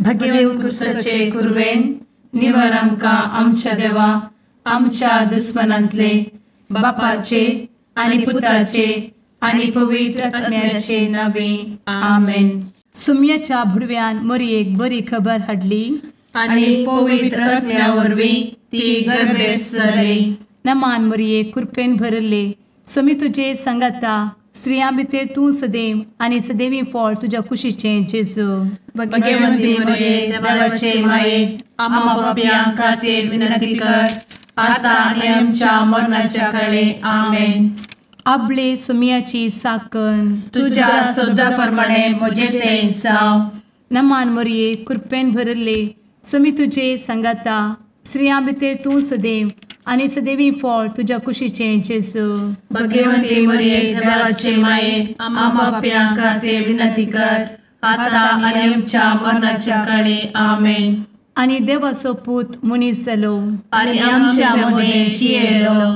भगेव कुरवेन निवर आमकां आमच्या देवा आमच्या दुस्मनांतले बापाचे आनी पुताचे आनी पवित्र आत्म्याचे नावे आमेन. सुम्याच्या भुडव्यान मोरयेक बरी खबर हाडली आनी पवित्र आत्म्या वरवीं ती गर्भेस्त जाली. नमान मोरये, कृपेन भरले, स्वामी तुजे संगाता, स्त्रियां भितर तूं सदैव आनी सदैवी फळ तुज्या कुशीचें जेजू. भगवंती मोरये, देवाचे माये, आम्हा पापयां खातीर विनंती कर आता आनी आमच्या मरणाच्या काळे. आमेन. आपले सुम्याची साकन तुज्या सदा प्रमाणे म्हजें तें जावं. नमान मोरये, कृपेन भरले, स्वामी तुजे संगाता, स्त्रियां भितर तूं सदैव आनी सदैवी फळ तुज्या कुशीचें जेजू. भगवंती मोरये, देवाचे माये, आम्हा पापयां खातीर विनंती कर आता आनी आमच्या मरणाच्या काळे. आमेन. आनी देवाचो पूत मनीस जालो आनी आमच्या मदें जियेलो.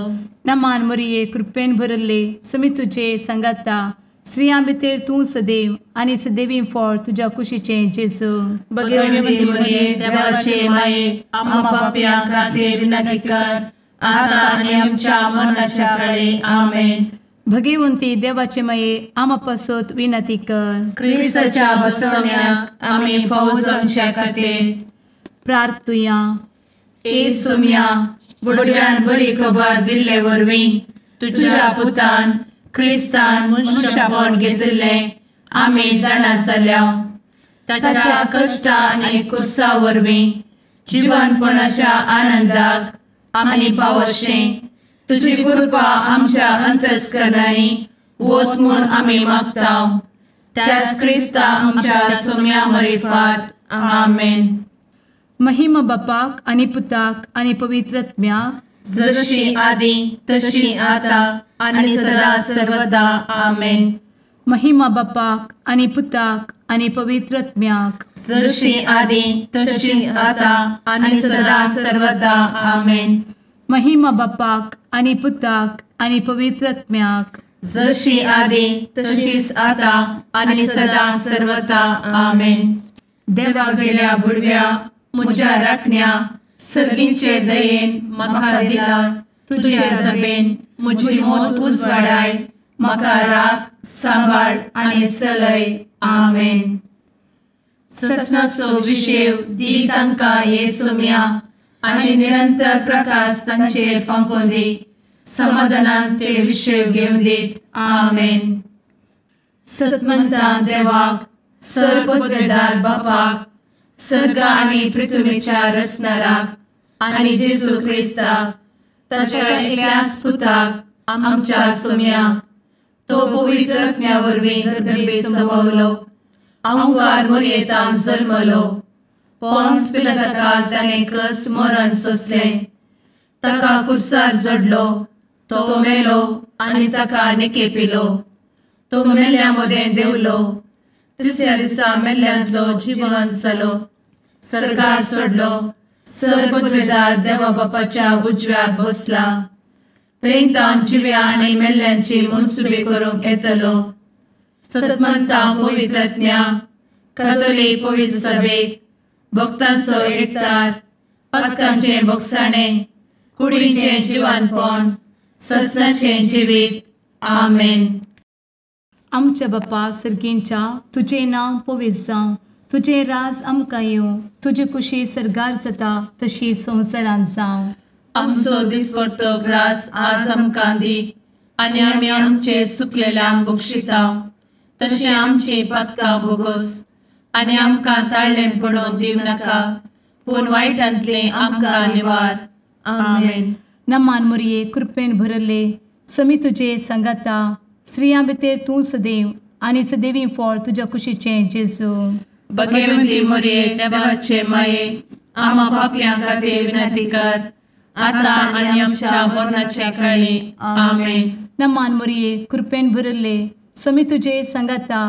नमान मोरये, कृपेन भरले, स्वामी तुजे संगाता, स्त्रियां भितर तूं सदैव आनी सदैवी फळ तुज्या कुशीचें जेजू. भगवंती मोरये, देवाचे माये, आम्हा पापयां खातीर विनंती कर आता आनी आमच्या मरणाच्या काळे. आमेन. भगवंती देवाचे माये, आम्हा पासत विनंती कर. क्रिस्ताच्या बसवण्याक आमी फावो जावच्या खातीर प्रार्थुया. ए सुम्या, बुडव्यान बरी खबर दिल्ले वरवीं तुज्या पुतान क्रिस्तान मनशापण घेतिल्लें आमी जाणा जाल्या. ताच्या कश्टा आनी कुसा वरवीं जिवनपणाच्या आनंदाक आमी पावशें तुजी कृपा आमच्या अंतस्करणांनी वत म्हूण आमी मागता. त्याच क्रिस्ता आमच्या सुम्या मरिफात. आमेन. महिमा बापाक आनी पुताक आनी पवित्र आत्म्याक, जशी आदी तशी आता आनी सदा सर्वदा. आमेन. महिमा बापाक आनी पुताक आनी पवित्र आत्म्याक, जशी आदी तशी आता आनी सदा सर्वदा. आमेन. महिमा बापाक आनी पुताक आनी पवित्र आत्म्याक, जशी आदी तशीच आता आनी सदा सर्वदा. आमेन. देवा गेल्या बुडव्या म्हज्या राखण्या सर्गींचे दयेन म्हाका दिला तुजे दबेन म्हजी मोत उजवाडाय, म्हाका राख सांबाळ आनी चलय. आमेन. ससनाचो विशेव दी तांकां हे सुम्या आनी निरंतर प्रकाश तांचेर फांकोवन दी, समाधानान ते विशेव घेवन दीत. आमेन. सतमंता देवाक, सर्वपदवेदार बापाक, सर्ग आनी पृथ्वीच्या रचणाराक आनी जेजू क्रिस्ताक ताच्या एकल्याच पुताक आमच्या सुम्याक, तो पवित्र आत्म्या वरवीं गर्भे संभवलो, अहंकार मोरयेतान जल्मलो, पोन्स पिलाताकाल ताणें कस मरण सोंसलें, ताका कुर्सार जडलो, तो मेलो आनी ताका निकेपिलो, तो मेल्ल्या मदें देंवलो, तिसऱ्या दिसा मेल्ल्यांतलो जिवन जालो, सर्गार सोडलो, सर्वपदवेदार देवा बापाच्या उजव्याक बसला, थंय तावन जिव्या आनी मेल्ल्यांची मनसुबी करूंक येतलो. सतमंता पवित्र आत्म्या, कातोलीक पवित्र सभेक, भक्तांचो एकतार, पातकांचें भोगसाणें, कुडीचें जिवानपण, ससनाचें जिवीत. आमेन. आमच्या बापा सर्गींच्या, तुजें नांव पवित्र जावं, तुजें राज आमकां येवं, तुजी कुशी सर्गार जाता तशी संवसारांत जावं. आमचो दिसपडतो ग्रास आज आमकां दी आनी आमी आमचे सुकलेल्यांक बक्षिता तशें आमची पातकां भोगोस आनी आमकां ताळ्ळें पडोवन दिवं नाका, पूण वायटांतलें आमकां निवार. आमेन. नमान मोरये, कृपेन भरले, स्वामी तुजे संगाता, स्त्रियां भितर तूं सदैव आनी सदैवी फळ तुज्या कुशीचें जेजू. भगवंती मोरये, देवाचे माये, आम्हा पापयां खातीर विनंती कर आता आनी आमच्या मरणाच्या काळी. आमेन. नमान मोरये, कृपेन भरले, स्वामी तुजे संगाता,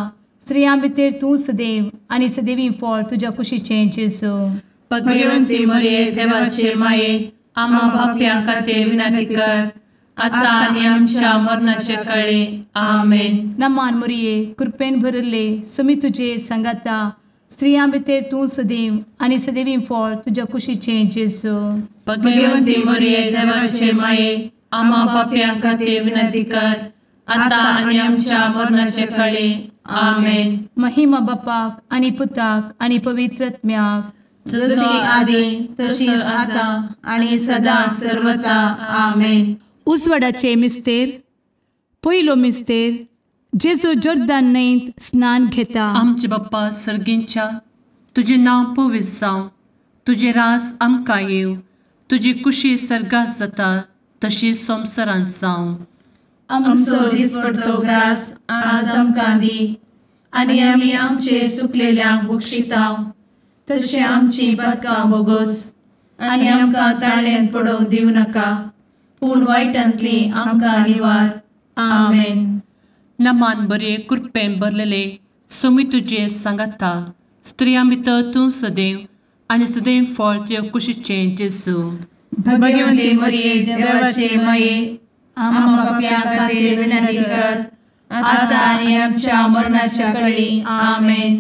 स्त्रियां भितर तूं सदैव आनी सदैवी फळ तुज्या कुशीचें जेजू. भगवंती मोरये, देवाचे माये, आम्हा पापयां खातीर विनंती कर आता आनी आमच्या मरणाच्या काळी. आमेन. नमान मोरये, कृपेन भरले, स्वामी तुजे संगाता, स्त्रियां भितर तूं सदैव आनी सदैवी फळ तुज्या कुशीचें जेजू. भगवंती मरिये देवाचे माये, आम्हा पापयां खातीर विनंती कर, आतां आनी आमच्या मरणाचे कळे. आमेन. महिमा बापाक आनी पुताक आनी पवित्र आत्म्याक, जशी आदी तशीच आतां आनी सदां सर्वता. आमेन. उजवाडाचे मिस्तेर. पयलो मिस्तेर, जेजू जोर्दान न्हंयत स्नान घेता. आमचे बाप्पा सर्गींच्या, तुजें नांव पवित्र जावं, तुजें राज आमकां येवं, तुजी कुशी सर्गात जाता तशी संवसारांत जावं. आमचो दिसपडतो ग्रास आज आमकां दी, आनी आमी आमचे सुकलेल्यांक बक्षिता तशें आमची पातकां बोगोस, आनी आमकां ताळ्यांत पडोवंक दिवं नाका, पूण वायटांतली आमकां निवार. आमेन. नमान बरे कृपेन भरलेले, सोमी तुजे सांगाता, स्त्रियां भितर तूं सदैव आनी सदैव फळ तुज्या कुशीचें जेजू. भगवंती मरिये देवाचे माये, आम्हा पापयां खातीर विनंती कर, आतां आनी आमच्या मरणाच्या कळी. आमेन.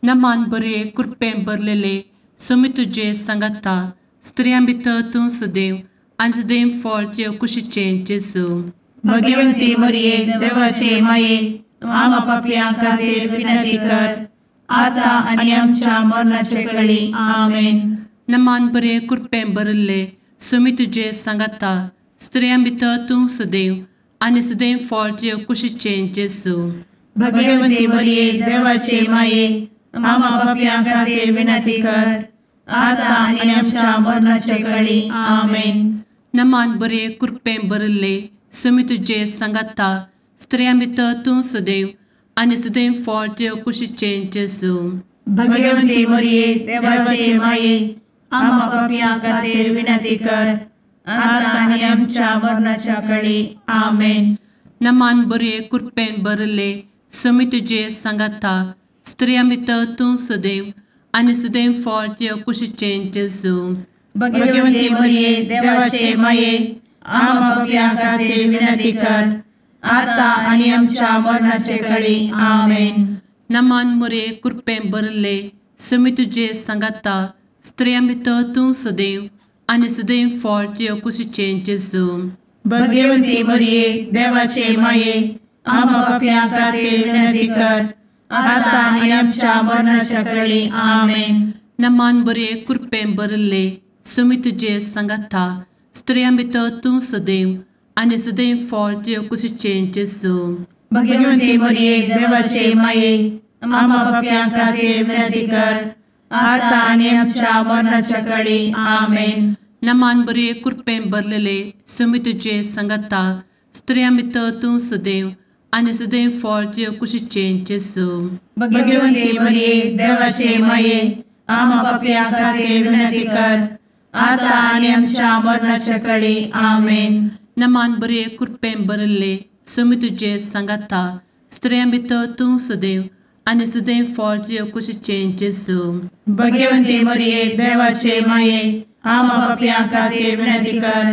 नमान बरे कृपेन भरलेले, सोमी तुजे सांगाता, स्त्रियां भितर तूं सदैव आनी सदैव फळ तुज्या कुशीचें जेजू. भगवंती मरिये देवाचे माये, आम्हा पापयां खातीर विनंती कर, आतां आनी आमच्या मरणाचे कळी. आमेन. नमान बरे कृपेन भरिल्ले, सोमी तुजे सांगाता, स्त्रियां भितर तूं सदैव आनी सदैव फळ तुज्या कुशीचें जेजू. भगवंती मरिये देवाचे माये, आम्हा पापयां खातीर विनंती कर, आतां आनी आमच्या मरणाचे कळी. आमेन. नमान बरे कृपेन भरिल्ले, सोमी तुजे सांगाता, स्त्रियां भितर तूं सदैव आनी सदैव फळ तुज्या कुशीचें जेजू. भगवंती मरिये देवाचे माये, आम्हा पापयां खातीर विनंती कर, आतां आनी आमच्या मरणाच्या कळी. आमेन. नमान बरे कृपेन भरिल्ले, सोमी तुजे सांगाता, स्त्रियां भितर तूं सदैव आनी सदैव फळ तुज्या कुशीचें जेजू. भगवंती मरिये देवाचे माये, आम्हा पापयां खातीर विनंती कर, आतां आनी आमच्या मरणाचे कळी. आमेन. नमान मरिये कृपेन भरिल्ले, सोमी तुजे सांगाता, स्त्रियां भितर तूं सदैव आनी सदैव फळ तुज्या कुशीचें जेजू. भगवंती मरिये देवाचे माये, आम्हा पापयां खातीर विनंती कर, आतां आनी आमच्या मरणाच्या कळी. आमेन. नमान बरे कृपेन भरिल्ले, सोमी तुजे सांगाता, स्त्रियां भितर तूं सदैव आनी सदैव फळ तुज्या कुशीचें जेजू. भगवंती मरिये देवाचे माये, आम्हा पापयां खातीर विनंती कर, आतां आनी आमच्या मरणाच्या कळी. आमेन. नमान बरे कृपेन भरलेले, सोमी तुजे सांगाता, स्त्रियां भितर तूं सदैव आनी सदैव फळ तुज्या कुशीचें जेजू. भगवंती मरिये देवाचे माये, आम्हा पापयां खातीर विनंती कर, आतां आनी आमच्या मरणाच्या कळी. आमेन. नमान बरे कृपेन भरिल्ले, सोमी तुजे सांगाता, स्त्रियां भितर तूं सदैव आनी सदैव फळ तुज्या कुशीचें जेजू. भगवंती मरिये देवाचे माये, आम्हा पापयां खातीर विनंती कर,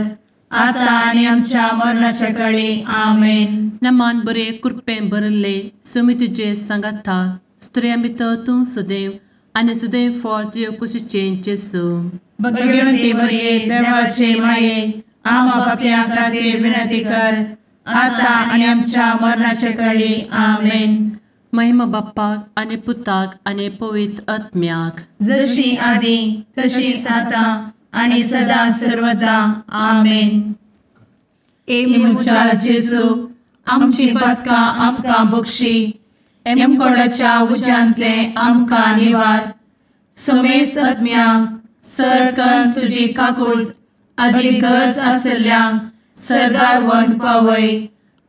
आतां आनी आमच्या मरणाच्या कळी. आमेन. नमान बरे कृपेन भरिल्ले, सोमी तुजे सांगाता, स्त्रियां भितर तूं सदैव आनी सदैव फळ तुज्या कुशीचें जेजू. भगवंती मरिये देवाचे माये, आम्हा पापयां खातीर विनंती कर, आतां आनी आमच्या मरणाचे कळी. आमेन. महिमा बाप्पाक आनी पुताक आनी पवित्र आत्म्याक, जशी आदी तशीच आतां आनी सदां सर्वदा. आमेन. ए म्हज्या जेजू, आमची पातकां आमकां बक्षी, एमकोडाच्या उज्यांतले आमकां निवार, समेस्त आत्म्यांक सर तुजी काकूट आदी गरज आसल्ल्यांक सर्गार व्हरून पावय.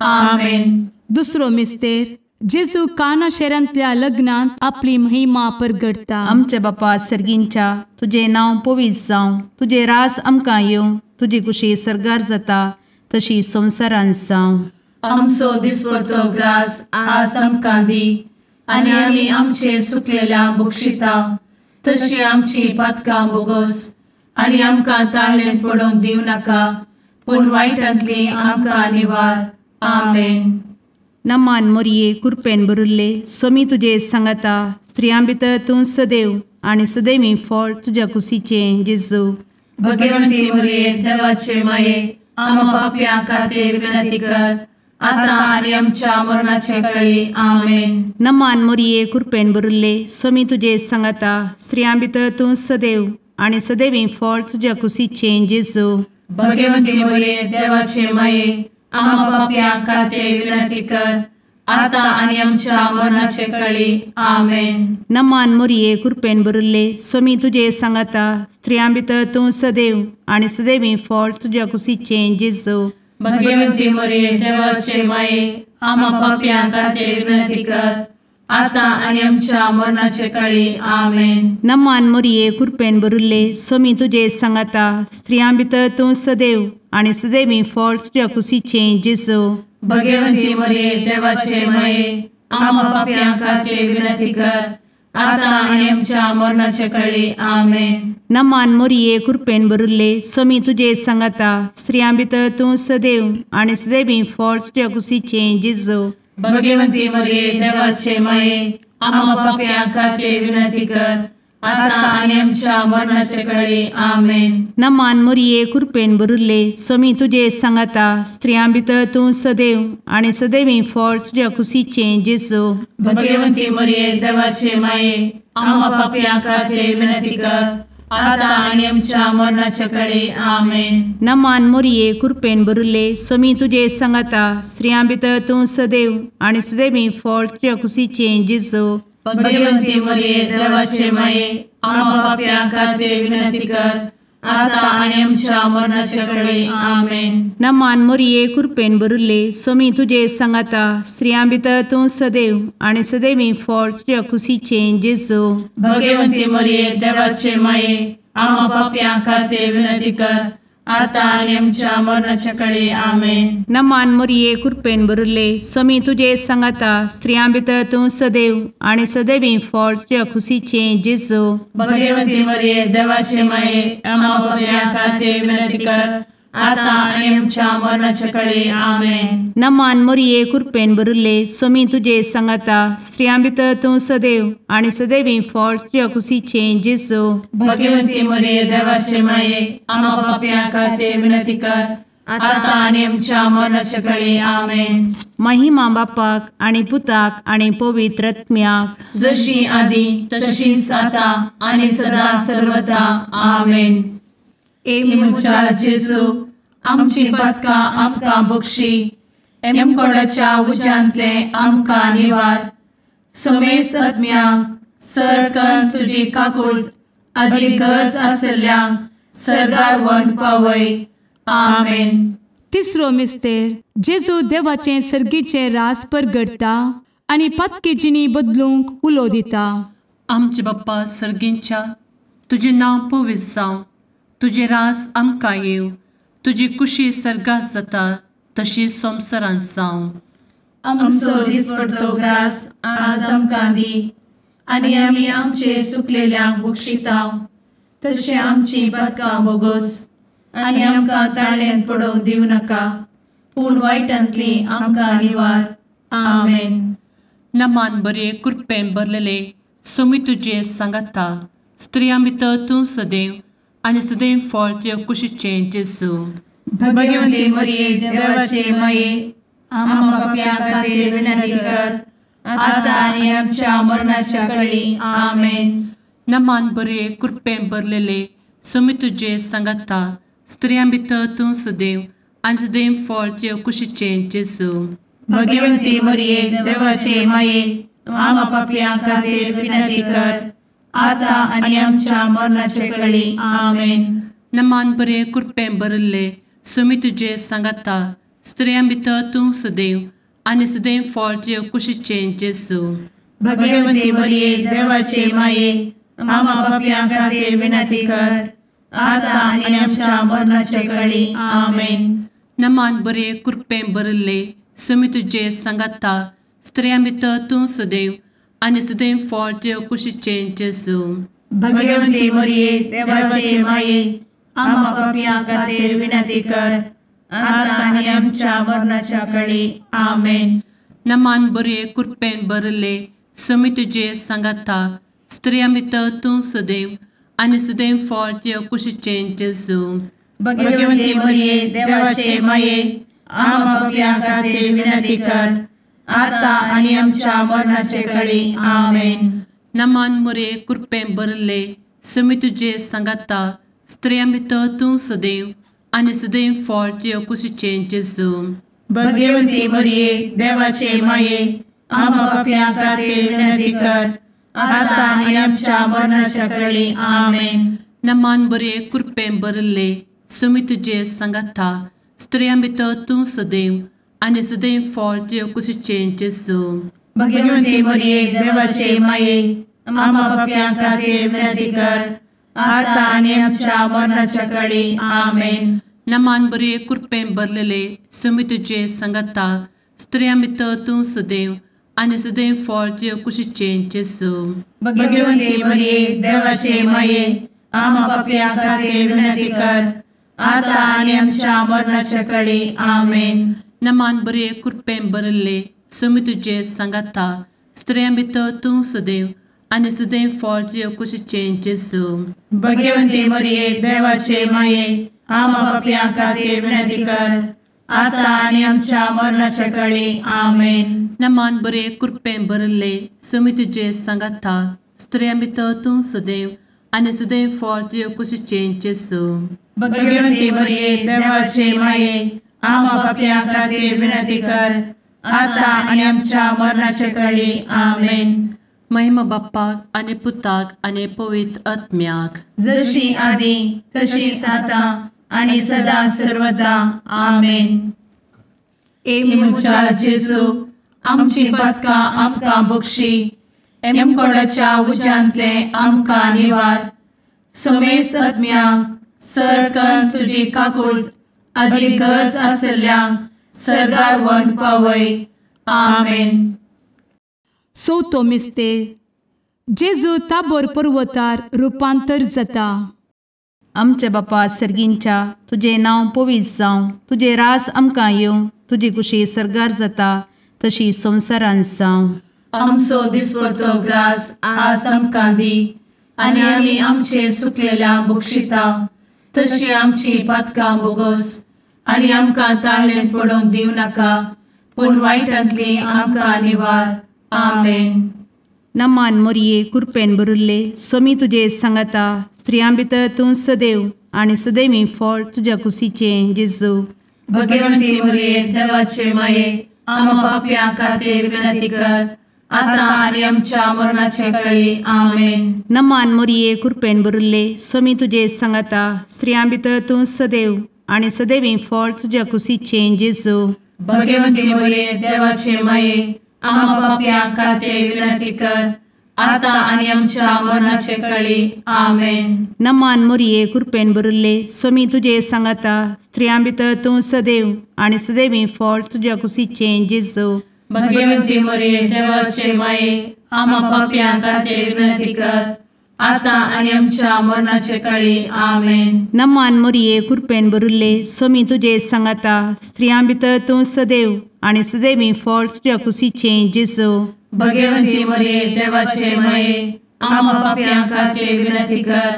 आमेन. दुसरो मिस्तेर, जेजू काना शहरांतल्या लग्नांत आपली महिमा परगटता. आमच्या बापा सर्गींच्या, तुजें नांव पवित्र जावं, तुजें राज आमकां येवं, तुजी कुशी सर्गार जाता तशी संवसारांत जावं. आमचो दिसपडतो ग्रास आज आमकां दी, आनी आमी आमचे सुकलेल्या बक्षिता तशी आमची पातकां बोगोस, आनी आमकां ताळ्ळें पडोवंक दिवं नाका, पूण वायटांतली आमकां निवार. आमेन. नमान मोरये कृपेन भरिल्ले, स्वामी तुजे सांगाता, स्त्रियां भितर तूं सदैव आनी सदैवी फळ तुज्या कुशीचें जेजू। भगवंती मरिये देवाचे माये आम्हा पाप्यां खातीर विनंती कर आता आनी आमच्या मरणाचे वेळी। आमेन। नमान मोरये कृपेन भरिल्ले स्वामी तुजे सांगाता स्त्रियां भितर तूं सदैव आनी सदैवी फळ तुज्या कुशीचें जेजू। भगवंती मरिये देवाचे माये आम्हा पाप्यां खातीर विनंती कर आता आनी आमच्या मरणाचे वेळी। आमेन। नमान मोरये कृपेन भरिल्ले स्वामी तुजे सांगाता स्त्रियां भितर तूं सदैव आनी सदैवी फळ तुज्या कुशीचें जेजू। भगवंती मरिये देवाचे माये आम्हा पाप्यां खातीर विनंती कर आता आनी आमच्या मरणाचे वेळी। आमेन। नमान मोरये कृपेन भरिल्ले स्वामी तुजे सांगाता स्त्रियां भितर तूं सदैव आनी सदैवी फळ तुज्या कुशीचें जेजू। भगवंती मरिये देवाचे माये आम्हा पाप्यां खातीर विनंती कर आता आनी आमच्या मरणाचे वेळी। आमेन। नमान मोरये कृपेन भरिल्ले स्वामी तुजे सांगाता स्त्रियां भितर तूं सदैव आनी सदैवी फळ तुज्या कुशीचें जेजू। भगवंती मरिये देवाचे माये आम्हा पाप्यां खातीर विनंती कर आता आनी आमच्या मरणाचे वेळी। आमेन। नमान मोरये कृपेन भरिल्ले स्वामी तुजे सांगाता स्त्रियां भितर तूं सदैव आनी सदैवी फळ तुज्या कुशीचें जेजू। भगवंती मरिये देवाचे माये आम्हा पाप्यां खातीर विनंती कर आता आनी आमच्या मरणाचे वेळी। आमेन। नमान मोरये कृपेन भरिल्ले स्वामी तुजे सांगाता स्त्रियां भितर तूं सदैव आनी सदैवी फळ तुज्या कुशीचें जेजू। भगवंती मरिये देवाचे माये आम्हा पाप्यां खातीर विनंती कर आता आनी आमच्या मरणाचे वेळी। आमेन। नमान मोरये कृपेन भरिल्ले स्वामी तुजे सांगाता स्त्रियां भितर तूं सदैव आनी सदैवी फळ तुज्या कुशीचें जेजू। भगवंती मरिये देवाचे माये आम्हा पाप्यां खातीर विनंती कर आता आनी आमच्या मरणाचे वेळी। आमेन। नमान मोरये कृपेन भरिल्ले स्वामी तुजे सांगाता स्त्रियां भितर तूं सदैव आनी सदैवी फळ तुज्या कुशीचें जेजू। भगवंती मरिये देवाचे माये आम्हा पाप्यां खातीर विनंती कर आता आनी आमच्या मरणाचे वेळी। आमेन। नमान मोरये कृपेन भरिल्ले स्वामी तुजे सांगाता स्त्रियां भितर तूं सदैव आनी सदैवी फळ तुज्या कुशीचें जेजू। भगवंती मरिये देवाचे माये आम्हा पाप्यां खातीर विनंती कर आता आनी आमच्या मरणाचे वेळी। आमेन। महिमा बापाक आनी पुताक आनी पवित्र आत्म्याक, जशी आदी तशीच आता आनी सदा सर्वदा। आमेन। ए म्हज्या जेजू आमची पातकां आमकां बक्षी, एमकोडाच्या उज्यांतले आमकां निवार, समेस्त आत्म्यांक सरकन तुजी काकूट आदी गरज आसल्ल्यांक सर्गार व्हरून पावय। आमेन। तिसरो मिस्तेर जेजू देवाचें सर्गीचें रास परगटता आनी पातकी जिणी बदलूंक उलो दिता। आमचे बाप्पा सर्गींच्या तुजें नांव पवित्र जावं, तुजें रास आमकां येवं, तुजी कुशी सर्गात जाता तशी संवसारांत जावं। आमचो दिसपडतो ग्रास आज आमकां दी आनी आमी आमचे सुकलेल्यांक बक्षिता तशें आमची पातकां बोगोस आनी आमकां ताळ्यान पडोवंक दिवं नाका, पूण वायटांतली आमकां निवार। आमेन। नमान बरे कृपेन भरलेले स्वामी तुजे सांगाता स्त्रियां भितर तूं सदैव आनी सदैव फळ तुज्या कुशीचें जेजू। भगवंती मरिये देवाचे माये आम्हा पाप्यां खातीर विनंती कर आता आनी आमच्या मरणाच्या वेळी। आमेन। नमान बरे कृपेन भरलेले स्वामी तुजे सांगाता स्त्रियां भितर तूं सदैव आनी सदैव फळ तुज्या कुशीचें जेजू। भगवंती मरिये देवाचे माये आम्हा पाप्यां खातीर विनंती कर आता आनी आमच्या मरणाचे वेळी। आमेन। नमान बरे कृपेन भरिल्ले स्वामी तुजे सांगाता स्त्रियां भितर तूं सदैव आनी सदैव फळ तुज्या कुशीचें जेजू। भगवंती मरिये देवाचे माये आम्हा पाप्यां खातीर विनंती कर आता आनी आमच्या मरणाचे वेळी। आमेन। नमान बरे कृपेन भरिल्ले स्वामी तुजे सांगाता स्त्रियां भितर तूं सदैव आनी सदैव फळ तुज्या कुशीचें जेजू। भगवंती मरिये देवाचे माये आम्हा पाप्यां खातीर विनंती कर आता आनी आमच्या मरणाच्या वेळी। आमेन। नमान बरे कृपेन भरिल्ले समी तुजे सांगाता स्त्रियां भितर तूं सदैव आनी सदैव फळ तुज्या कुशीचें जेजू। भगवती मरिये देवाचे माये आम्हा पाप्यां खातीर विनंती कर आता आनी आमच्या मरणाचे कळी। आमेन। नमान मोरये कृपेन भरिल्ले समी तुजे सांगाता स्त्रियां भितर तूं सदैव आनी सदैव फळ तुज्या कुशीचें जेजू। भगवती मरिये देवाचे माये आम्हा पाप्यां खातीर विनंती कर आता आनी आमच्या मरणाच्या कळी। आमेन। नमान बरे कृपेन भरिल्ले समी तुजे सांगाता स्त्रियां भितर तूं सदैव आनी सदैव फळ तुज्या कुशीचें जेजू। भगवती मरिये देवाचे माये आम्हा पाप्यां खातीर विनंती कर आता आनी आमच्या मरणाच्या कळी। आमेन। नमान बरे कृपेन भरिल्ले समी तुजे सांगाता स्त्रियां भितर तूं सदैव आनी सदैव फळ तुज्या कुशीचें जेजू। भगवती मरिये देवाचे माये आम्हा पाप्यां खातीर विनंती कर आता आनी आमच्या मरणाच्या कळी। आमेन। नमान बरे कृपेन भरिल्ले समी तुजे सांगाता स्त्रियां भितर तूं सदैव आनी सदैव फळ तुज्या कुशीचें जेजू। भगवती मरिये देवाचे माये आम्हा पाप्यां खातीर विनंती कर आता आनी आमच्या मरणाच्या कळी। आमेन। नमान बरे कृपेन भरिल्ले समी तुजे सांगाता स्त्रियां भितर तूं सदैव आनी सदैव फळ तुज्या कुशीचें जेजू। भगवती मरिये देवाचे माये आम्हा पाप्यां खातीर विनंती कर आता आनी आमच्या मरणाच्या कळी। आमेन। महिमा बाप्पाक आनी पुताक आनी पवित्र आत्म्याक, जशी आदी तशीच आता आनी सदा सर्वदा। आमेन। ए म्हज्या जेजू आमची पातकां आमकां बक्षी, एमकोडाच्या उज्यांतले आमकां निवार, समेस्त आत्म्यांक सरकन तुजी काकूट आदी गरज आसल्ल्यांक सर्गार व्हरून पावय। आमेन। चवथो मिस्तेर जेजू ताबोर पर्वतार रुपांतर जाता। आमच्या बापा सर्गींच्या तुजें नांव पवित्र जावं, तुजें राज आमकां येवं, तुजी कुशी सर्गार जाता तशी संवसारांत जावं। आमचो दिसपडतो ग्रास आज आमकां दी आनी आमी आमचे सुकलेल्या बक्षिता तशी आमची पातकां बोगोस आनी आमकां ताळेन पडोवंक दिवं नाका पूण वायटांतली आमकां निवार। आमेन। नमान मोरये कृपेन भरिल्ले स्वामी तुजे सांगाता स्त्रियां भितर तूं सदैव आनी सदैवी फळ तुज्या कुशीचें जेजू। भगवंती मोरये देवाचे माये आम्हा पाप्यां खातीर विनंती कर आता आनी आमच्या मरणाचे कळी। आमेन। नमान मोरये कृपेन भरिल्ले स्वामी तुजे सांगाता स्त्रियां भितर तूं सदैव आनी सदैवी फळ तुज्या कुशीचें जेजू। भगवंती मोरये देवाचे माये आम्हा पाप्यां खातीर विनंती कर आता आनी आमच्या मरणाचे कळी। आमेन। नमान मोरये कृपेन भरिल्ले स्वामी तुजे सांगाता स्त्रियां भितर तूं सदैव आनी सदैवी फळ तुज्या कुशीचें जेजू। भगवंती मोरये देवाचे माये आम्हा पाप्यां खातीर विनंती कर आता आनी आमच्या मरणाचे कळी। आमेन। नमान मोरये कृपेन भरिल्ले स्वामी तुजे सांगाता स्त्रियां भितर तूं सदैव आनी सदैवी फळ तुज्या कुशीचें जेजू। भगवंती मोरये देवाचे माये आम्हा पाप्यां खातीर विनंती कर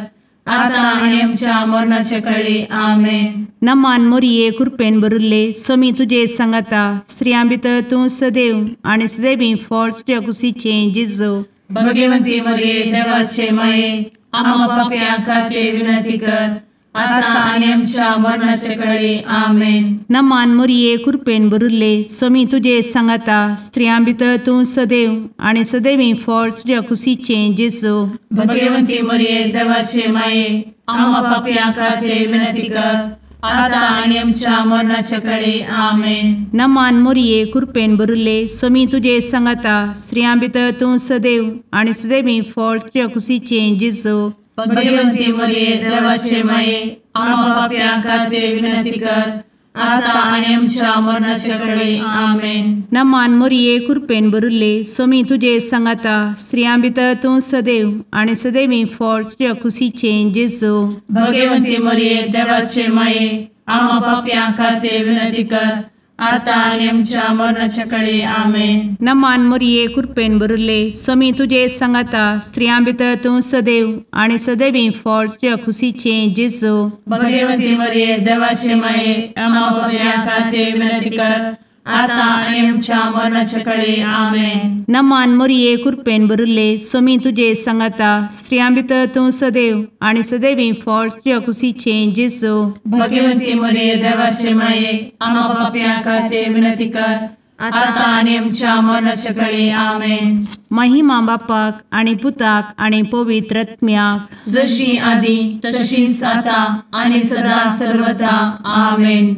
आता आनी आमच्या मरणाचे कळी। आमेन। नमान मोरये कृपेन भरिल्ले स्वामी तुजे सांगाता स्त्रियां भितर तूं सदैव आनी सदैवी फळ तुज्या कुशीचें जेजू। भगवंती मोरये देवाचे माये आम्हा पाप्यां खातीर विनंती कर आता आनी आमच्या मरणाचे कळी। आमेन। नमान मोरये कृपेन भरिल्ले स्वामी तुजे सांगाता स्त्रियां भितर तूं सदैव आनी सदैवी फळ तुज्या कुशीचें जेजू। भगवंती मोरये देवाचे माये आम्हा पाप्यां खातीर विनंती कर आता आनी आमच्या मरणाचे कळी। आमेन। नमान मोरये कृपेन भरिल्ले स्वामी तुजे सांगाता स्त्रियां भितर तूं सदैव आनी सदैवी फळ तुज्या कुशीचें जेजू। भगवंती मोरये देवाचे माये आम्हा पाप्यां खातीर विनंती कर आता आनी आमच्या मरणाचे कळी। आमेन। नमान मोरये कृपेन भरिल्ले स्वामी तुजे सांगाता स्त्रियां भितर तूं सदैव आनी सदैवी फळ तुज्या कुशीचें जेजू। भगवंती मोरये देवाचे माये आम्हा पाप्यां खातीर विनंती कर आतां आनी आमच्या मरणाच्या कळे. आमेन. नमान मोरये कृपेन भरिल्ले, स्वामी तुजे सांगाता, स्त्रियां भितर तूं सदैव आनी सदैवी फळ तुज्या खुशीचें जेजू. भगवती मरिये देवाचे माये, आम्हा पाप्यां खातीर विनंती कर, आतां आनी आमच्या मरणाच्या कळे. आमेन. नमान मोरये कृपेन भरिल्ले, स्वामी तुजे सांगाता, स्त्रियां भितर तूं सदैव आनी सदैवी फळ तुज्या खुशीचें जेजू. भगवती मरिये देवाचे माये, आम्हा पाप्यां खातीर विनंती कर, आतां आनी आमच्या मरणाच्या कळे. आमेन. महिमा बापाक आनी पुताक आनी पवित्र आत्म्याक, जशी आदी तशीच आतां आनी सदा सर्वदा. आमेन.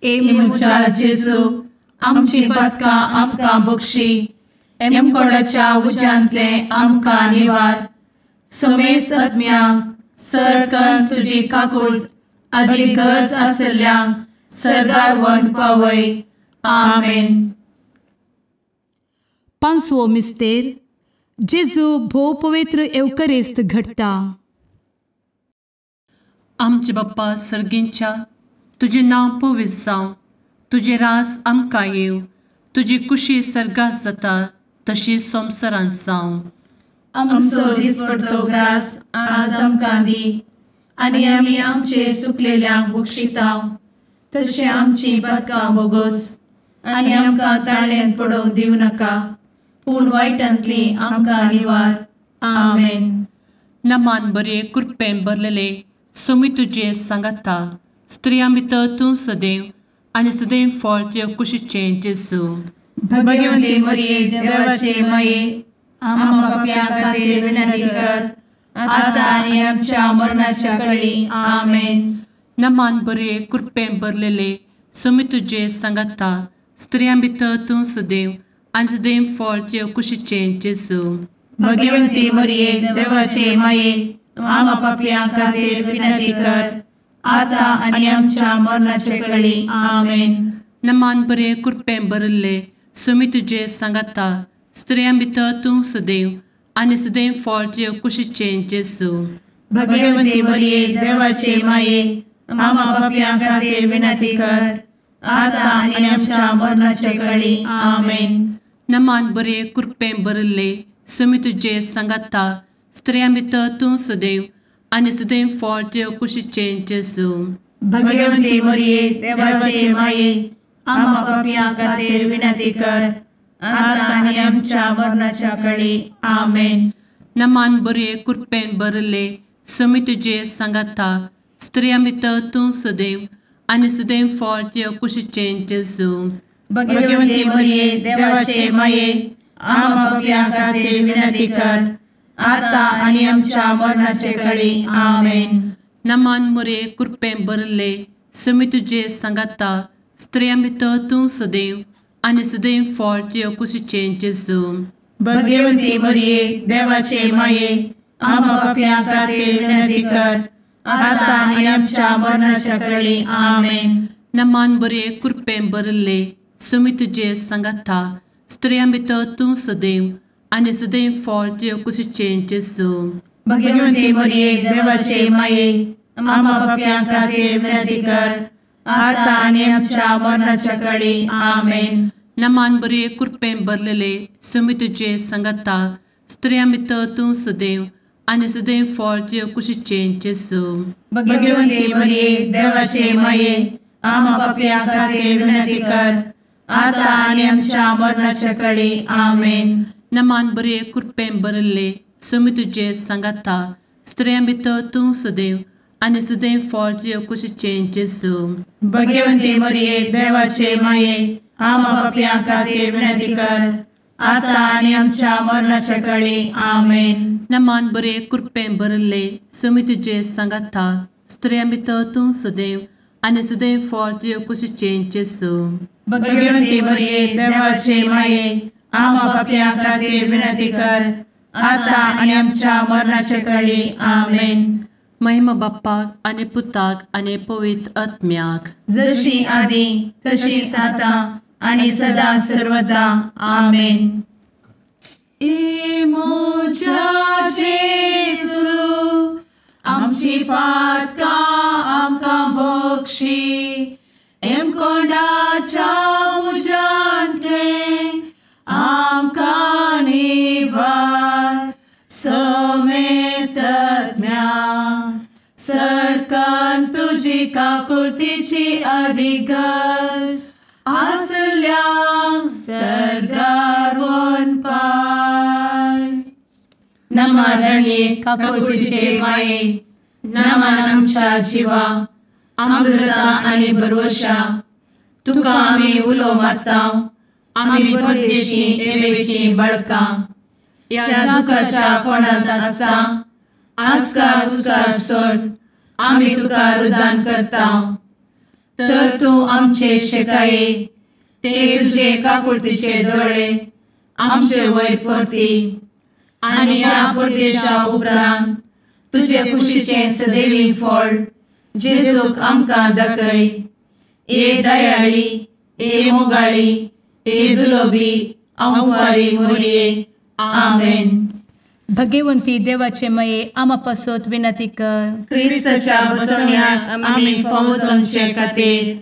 ए म्हज्या जेजू, आमची पातकां आमकां बक्षी, एमकोडाच्या उज्यांतले आमकां निवार, समेस्त आत्म्यांक सरकन तुजी काकूट आदी गरज आसल्ल्यांक सर्गार व्हरून पावय. आमेन. पांचवो मिस्तेर, जेजू भोव पवित्र एवकरिस्त घडटा. आमचे बाप्पा सर्गींच्या, तुजें नांव पवित्र जावं, तुजें राज आमकां येवं, तुजी कुशी सर्गात जाता तशी संवसारांत जावं. आमचो दिसपडतो ग्रास आज आमकां दी, आनी आमी आमचे सुकलेल्यांक बक्षिता तशें आमची पातकां बोगोस, आनी आमकां ताळ्यांत पडोवंक दिवं नाका, पूण वायटांतली आमकां निवार. आमेन. नमान बरे कृपेन भरलेले, स्वामी तुजे सांगाता, स्त्रियां भितर तूं सदैव आनी सदैव फळ तुज्या कुशीचें जेजू. भगवती मरिये देवाचे माये, आम्हा पाप्यां खातीर विनंती कर, आतां आनी आमच्या मरणाच्या कळी. आमेन. नमान बरे कृपेन भरलेले, स्वामी तुजे सांगाता, स्त्रियां भितर तूं सदैव आनी सदैव फळ तुज्या कुशीचें जेजू. भगवती मरिये देवाचे माये, आम्हा पाप्यां खातीर विनंती कर, आतां आनी आमच्या मरणाचे कळी. आमेन. नमान बरे कृपेन भरिल्ले, स्वामी तुजे सांगाता, स्त्रियां भितर तूं सदैव आनी सदैव फळ तुज्या कुशीचें जेजू. भगवती मरिये देवाचे माये, आम्हा पाप्यां खातीर विनंती कर, आतां आनी आमच्या मरणाचे कळी. आमेन. नमान बरे कृपेन भरिल्ले, स्वामी तुजे सांगाता, स्त्रियां भितर तूं सदैव आनी सदैव फळ तुज्या कुशीचें जेजू. भगवती मरिये देवाचे माये, आम्हा पाप्यां खातीर विनंती कर, आतां आनी आमच्या मरणाच्या कळी. आमेन. नमान बरे कृपेन भरिल्ले, स्वामी तुजे सांगाता, स्त्रियां भितर तूं सदैव आनी सदैव फळ तुज्या कुशीचें जेजू. भगवती मरिये देवाचे माये, आम्हा पाप्यां खातीर विनंती कर, आतां आनी आमच्या मरणाचे कळी. आमेन. नमान मरिये कृपेन भरिल्ले, स्वामी तुजे सांगाता, स्त्रियां भितर तूं सदैव आनी सदैव फळ तुज्या कुशीचें जेजू. भगवती मरिये देवाचे माये, आम्हा पाप्यां खातीर विनंती कर, आतां आनी आमच्या मरणाच्या कळी. आमेन. नमान बरे कृपेन भरिल्ले, स्वामी तुजे सांगाता, स्त्रियां भितर तूं सदैव आनी सदैव फळ तुज्या कुशीचें जेजू. भगवती मरिये देवाचे माये, आम्हा पाप्यां खातीर विनंती कर, आतां आनी आमच्या मरणाच्या कळी. आमेन. नमान बरे कृपेन भरलेले, स्वामी तुजे सांगाता, स्त्रियां भितर तूं सदैव आनी सदैव फळ तुज्या कुशीचें जेजू. भगवती मरिये देवाचे माये, आम्हा पाप्यां खातीर विनंती कर, आतां आनी आमच्या मरणाच्या कळी. आमेन. नमान बरे कृपेन भरिल्ले, स्वामी तुजे सांगाता, स्त्रियां भितर तूं सदैव आनी सदैव फळ तुज्या कुशीचें जेजू. भगवती मरिये देवाचे माये, आम्हा पाप्यां खातीर विनंती कर, आतां आनी आमच्या मरणाच्या कळी. आमेन. नमान बरे कृपेन भरिल्ले, स्वामी तुजे सांगाता, स्त्रियां भितर तूं सदैव आनी सदैव फळ तुज्या कुशीचें जेजू. भगवती मरिये देवाचे माये, आम्हा पाप्यां खातीर विनंती कर, आतां आनी आमच्या मरणाच्या कळी. आमेन. महिमा बाप्पाक आनी पुताक आनी पवित्र आत्म्याक, जशी आदी तशीच आतां आनी सदा सर्वदा. आमेन. ए म्हज्या जेजू, आमची पातकां आमकां बक्षी, एमकोंडाच्या तुजी काकुळतीची अधिगस आसल्यांक सर्गार वनपाय. नमा रणये काकुळतीचे माये, नमन आमच्या जिवा, अमृता आनी भरवशा, तुका आमी उलो मारता, आमी परदेशी एवेची बळकां, ह्या दुखाच्या कोणांत आसता आस्कार उस्कार सोड आमी तुका रुदान करता. तर तूं आमचे शेकाये ते तुजे काकुळतीचे दोळे आमचे वयर परती आनी ह्या परदेशा उपरांत तुजे कुशीचें सदैवी फळ जेजूक आमकां दाखय. ए दयाळी, ए मोगाळी, ए दुलोबी अंवारी मोरये. आमेन. भगवंती देवाचे मये आमा पासत विनंती कर. क्रिस्ताच्या बसवण्याक आमी फावो जावचे खातीर.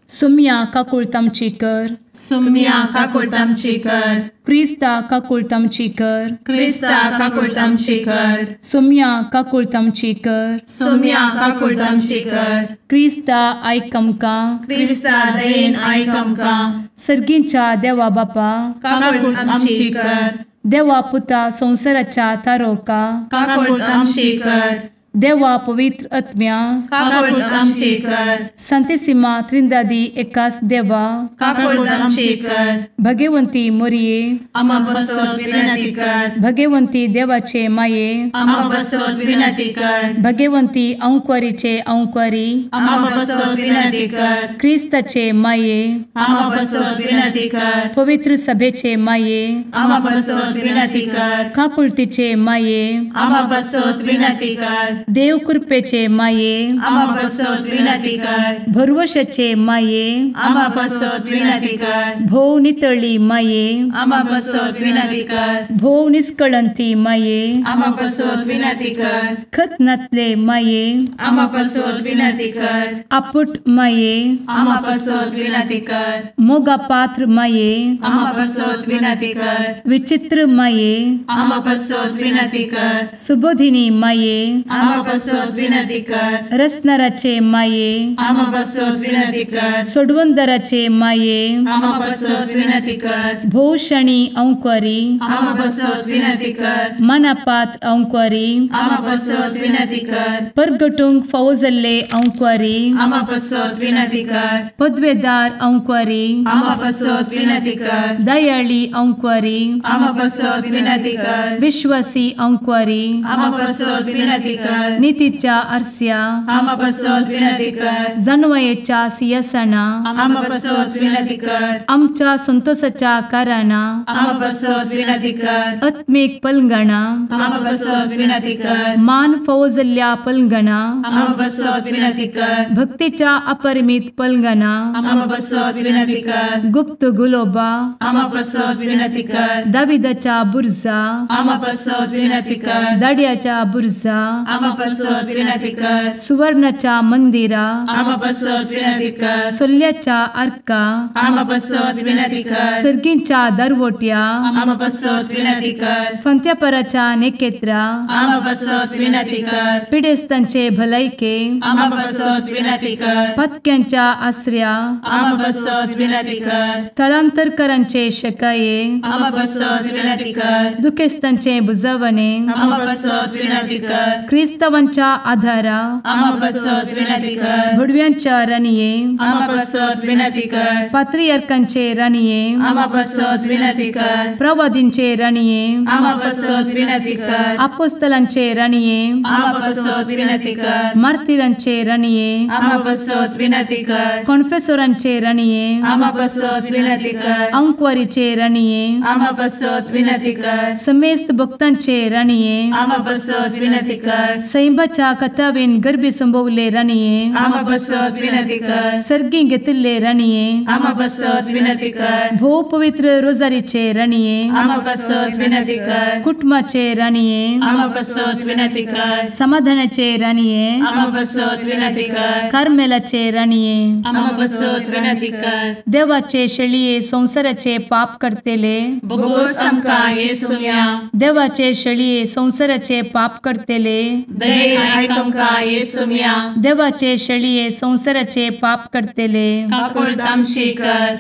सुम्या काकुळट आमची कर. सुम्या काकुळट आमची कर. क्रिस्ता काकुळट आमची कर. क्रिस्ता काकुळट आमची कर. सुम्या काकुळट आमची कर. सुम्या काकुळट आमची कर. क्रिस्ता आयक आमकां. क्रिस्ता दयेन आयक आमकां. सर्गींच्या देवा बापा काकुळट आमची कर. देवा पुता संवसाराच्या तारोका काकुळट आमची कर. देवा पवित्र आत्म्या काकुळट आमची कर. संतेसिमा त्रिंदादी एकास देवा काकुळट आमची कर. भगवंती मोरये आमा पासत विनंती कर. भगवंती देवाचे माये आमा पासत विनंती कर. भगवंती अंकुरीचे अंकुरी आमा पासत विनंती कर. क्रिस्ताचे माये आमा पासत विनंती कर. पवित्र सभेचे माये आमा पासत विनंती कर. काकुळतीचे माये आमा पासत विनंती कर. देव कृपेचे माये आमा पासत विनंती कर. भरवशाचे माये आमा पासत विनंती कर. भोव नितळी माये आमा पासत विनंती कर. भोव निष्कळंती माये आमा पासत विनंती कर. खत नातले माये आमा पासत विनंती कर. आपुट माये आमा पासत विनंती कर. मोगा पात्र माये आमा पासत विनंती कर. विचित्र माये आमा पासत विनंती कर. सुबोधिनी माये आमा पासत विनंती कर. रसनाराचे माये आमा पासत विनंती कर. सोडवंदराचे माये आमा पासत विनंती कर. भोवशणी अंकुरी आमा पासत विनंती कर. मनापात्र अंकुरी आमा पासत विनंती कर. परगटूंक फावो जाल्ले अंकुरी आमा पासत विनंती कर. पदवेदार अंकुरी आमा पासत विनंती कर. दयाळी अंकुरी आमा पासत विनंती कर. विश्वासी अंकुरी आमा पासत विनंती कर. नितीच्या आरस्या आमा पासत विनंती कर. जानवयेच्या सिंहासना आमा पासत विनंती कर. आमच्या संतोषाच्या कारणा आमा पासत विनंती कर. आत्मीक पलंगणा आमा पासत विनंती कर. मान फावो जाल्ल्या पलंगणा आमा पासत विनंती कर. भक्तीच्या अपरिमित पलंगणा आमा पासत विनंती कर. गुप्त गुलोबा आमा पासत विनंती कर. दाविदाच्या बुर्जा आमा पासत विनंती कर. दाड्याच्या बुर्जा आमा पासत विनंती कर. सुवर्णाच्या मंदिरा आमा पासत विनंती कर. सोल्ल्याच्या आर्का आमा पासत विनंती कर. सर्गींच्या दरवट्या आमा पासत विनंती कर. फंत्यापराच्या नेकेत्रा आमा पासत विनंती कर. पिडेस्तांचे भलायके आमा पासत विनंती कर. पत्क्यांच्या आसऱ्या आमा पासत विनंती कर. थळांतरकरांचे शकाये आमा पासत विनंती कर. दुखेस्तांचे बुजवणे आमा पासत विनंती कर. क्रिस्तावांच्या आधारा आमा पासत विनंती कर. भुडव्यांच्या राणये आमा पासत विनंती कर. पात्रियार्कांचे राणये आमा पासत विनंती कर. प्रवादींचे राणये आमा पासत विनंती कर. आपोस्तलांचे राणये आमा पासत विनंती कर. मार्तिरांचे राणये आमा पासत विनंती कर. कॉन्फेसोरांचे राणये आमा पासत विनंती कर. अंकुवारीचे राणये आमा पासत विनंती कर. समेस्त भक्तांचे राणये आमा पासत विनंती कर. सैंबाच्या कथावेन गर्भी संभवले राणये आमा पासत विनंती कर. सर्गी घेतिल्ले राणये आमा पासत विनंती कर. भोव पवित्र रोजारीचे राणये आमा पासत विनंती कर. कुटुंबाचे राणये आमा पासत विनंती कर. समाधानाचे राणये आमा पासत विनंती कर. कार्मेलाचे राणये आमा पासत विनंती कर. देवाचे शेळये संवसाराचे पाप करतेले बोगोस आमकां येसुम्या देवाचे शेळये संवसाराचे पाप करतेले दयेन आयक आमकां येसुम्या. देवाचे शेळये संवसाराचे पाप करतले काकुळट आमची कर.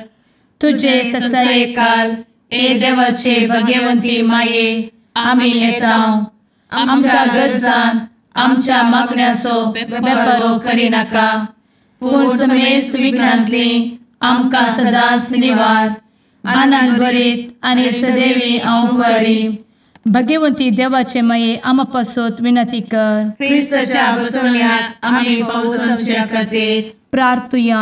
तुजे ससायेकाल ए देवाचे भगवंती माये आमी येता आमच्या गरजान आमच्या मागण्याचो बेपर्वो करिनाका पूण समेस्त विघ्नांतली आमकां सदांच निवार. आनंद भरीत आनी सदैवी अवंकारी भगवंती देवाचे माये आमा पासत विनंती कर. क्रिस्ताच्या बसवण्याक आमी पावसाच्या खातीर प्रार्थुया.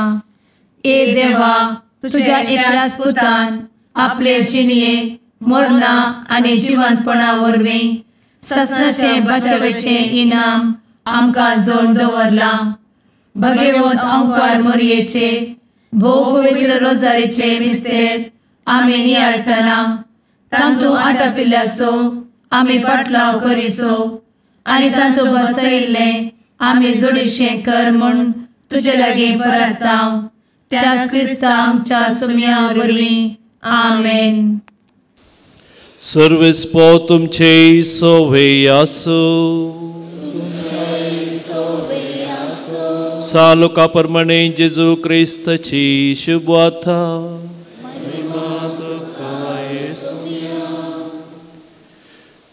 ए देवा तुझ्या एकल्याच पुतान आपले जिणये मरणा आनी जिवंतपणा वरवीं ससनाचे बचावेचे इनाम आमकां जोड दवरलां. भगवंत अंकार मोरयेचे भोव पवित्र रोजारीचे मिस्तेर आमी नियाळटना तांतू आटापिल्ल्याचो आमी पाटलाव करिसो आनी तांतू बसयिल्लें आमी जोडीशें कर म्हूण तुजे लागीं परता त्याच क्रिस्ता आमच्या सुम्या वरवीं. आमेन. सर्वेस पो तुमचे सोवे आसू. सालुका प्रमाणे जेजू क्रिस्ताची शुभवार्ता.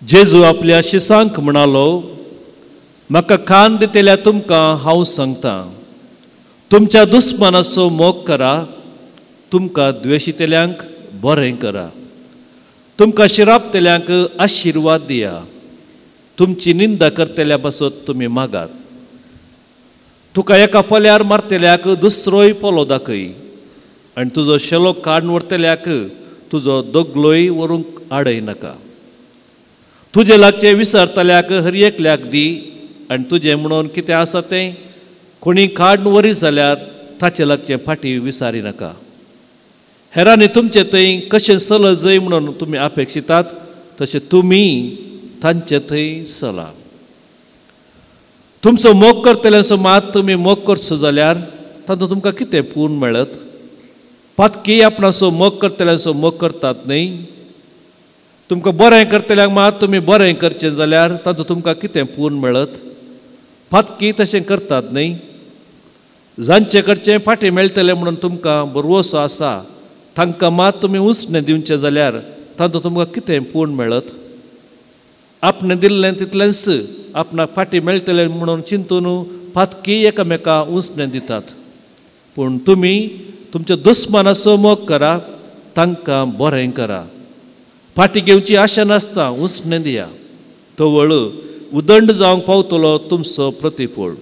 जेजू आपल्या शिसांक म्हणालो, म्हाका कान दितल्या तुमकां हांव सांगता, तुमच्या दुस्मानाचो मोग करा, तुमकां द्वेशितल्यांक बरें करा, तुमकां शिरापतल्यांक आशिर्वाद दिया, तुमची निंदा करतल्या पासत तुमी मागात, तुका एका पोल्यार मारतल्याक दुसरोय पोलो दाखय आनी तुजो शेलो काडून व्हरतल्याक तुजो दगलोय व्हरूंक आडय नाका. तुजे लागचें विसरतल्याक हर एकल्याक दी आनी तुजें म्हणून कितें आसा तें कोणी काडून व्हरी जाल्यार ताचे लागचें फाटीं विसारी नाका. हेरांनी तुमचे थंय कशें चलत जाय म्हणून तुमी अपेक्षितात तशें तुमी तांचे थंय चला. तुमचो मोग करतल्यांचो मात तुमी मोग करचो जाल्यार तातूंत तुमकां कितें पूर्ण मेळत? पातकी आपणाचो मोग करतल्यांचो मोग करतात न्हय? तुमकां बरें करतल्यांक मात तुमी बरें करचें जाल्यार तातूंत तुमकां कितें पूर्ण मेळत? पातकी तशें करतात न्हय? जांचे कडचें फाटीं मेळटलें म्हणून तुमकां भरवंसो आसा तांकां मात तुमी उंचणें दिवचें जाल्यार तातूंत तुमकां कितें पूर्ण मेळत? आपणें दिल्लें तितलेंच आपणाक फाटीं मेळटलें म्हणून चिंतून पातकी एकामेका उंचणें दितात. पूण तुमी तुमच्या दुस्मानाचो मोग करा, तांकां बरें करा, फाटीं घेवची आशा नासता उंचणें दिया, तवळ उदंड जावंक पावतलो तुमचो प्रतिफळ.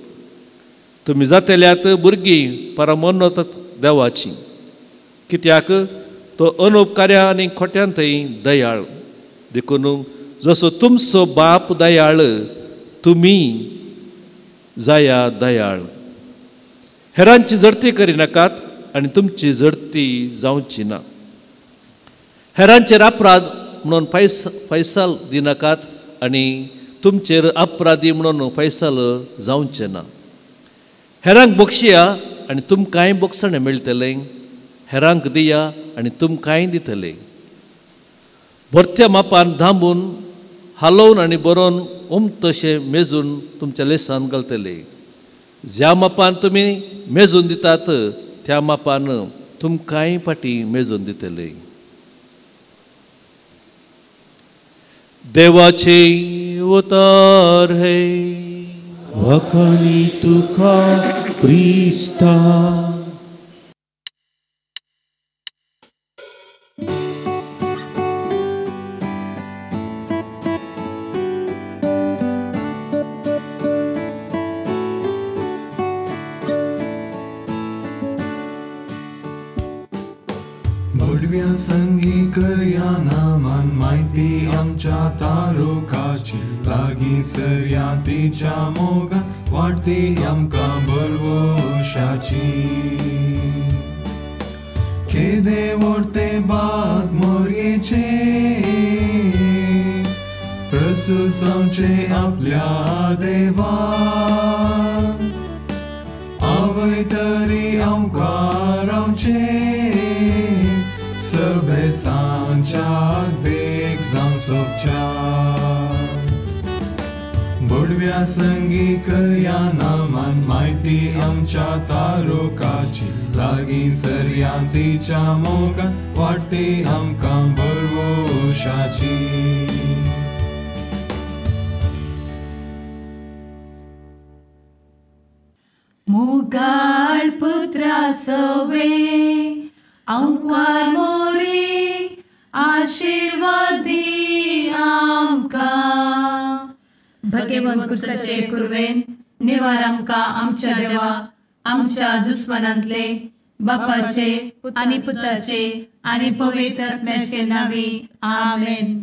तुमी जातल्यात भुरगीं परमोन्नत देवाची, कित्याक तो अनुपकार्या आनी खोट्यान थंय दयाळ. देखून जसो तुमचो बाप दयाळ तुमी जाया दयाळ. हेरांची जडती करिनाकात आनी तुमची जडती जावची ना. हेरांचेर अपराध म्हणून फैसल दिनाकात आनी तुमचेर अपराधी म्हणून फैसल जावचें ना. हेरांक बक्षया आनी तुमकांय बक्षणें मेळटलें, हेरांक दिया आनी तुमकांय दितलें. भरत्या मापान धांबून हालोवन आनी बरोवन उमतशें मेजून तुमच्या लेसान घालतले. ज्या मापान तुमी मेजून दितात त्या मापान तुमकांय फाटीं मेजून दितले. देवाचे उतार हे वखणी तुका क्रिस्ता. संगी करया नामान माहिती आमच्या तारुकाची लागीं सरया तिच्या मोगान वाडती आमकां बरवशाची. केदे व्हडते बाग मोरयेचे प्रसुसांचे आपल्या देवा आवय तरी आमकां रावचें सभेसांच्या देख जावं सोबच्या. जोडव्या संगी करया नामान म्हायती आमच्या तारोकाची लागीं सरया तिच्या मोगान वाडटी आमकां भरवशाची. मुगाळ पुत्रा सवे आंकवार मोरी आशीर्वादी आमकां. भगेवन कुर्साचे कुर्वेन निवार आमकां आमच्या देवा आमच्या दुस्मनांतले बापाचे आनी पुताचे आनी पवित्र आत्म्याचे नांवी आमेन.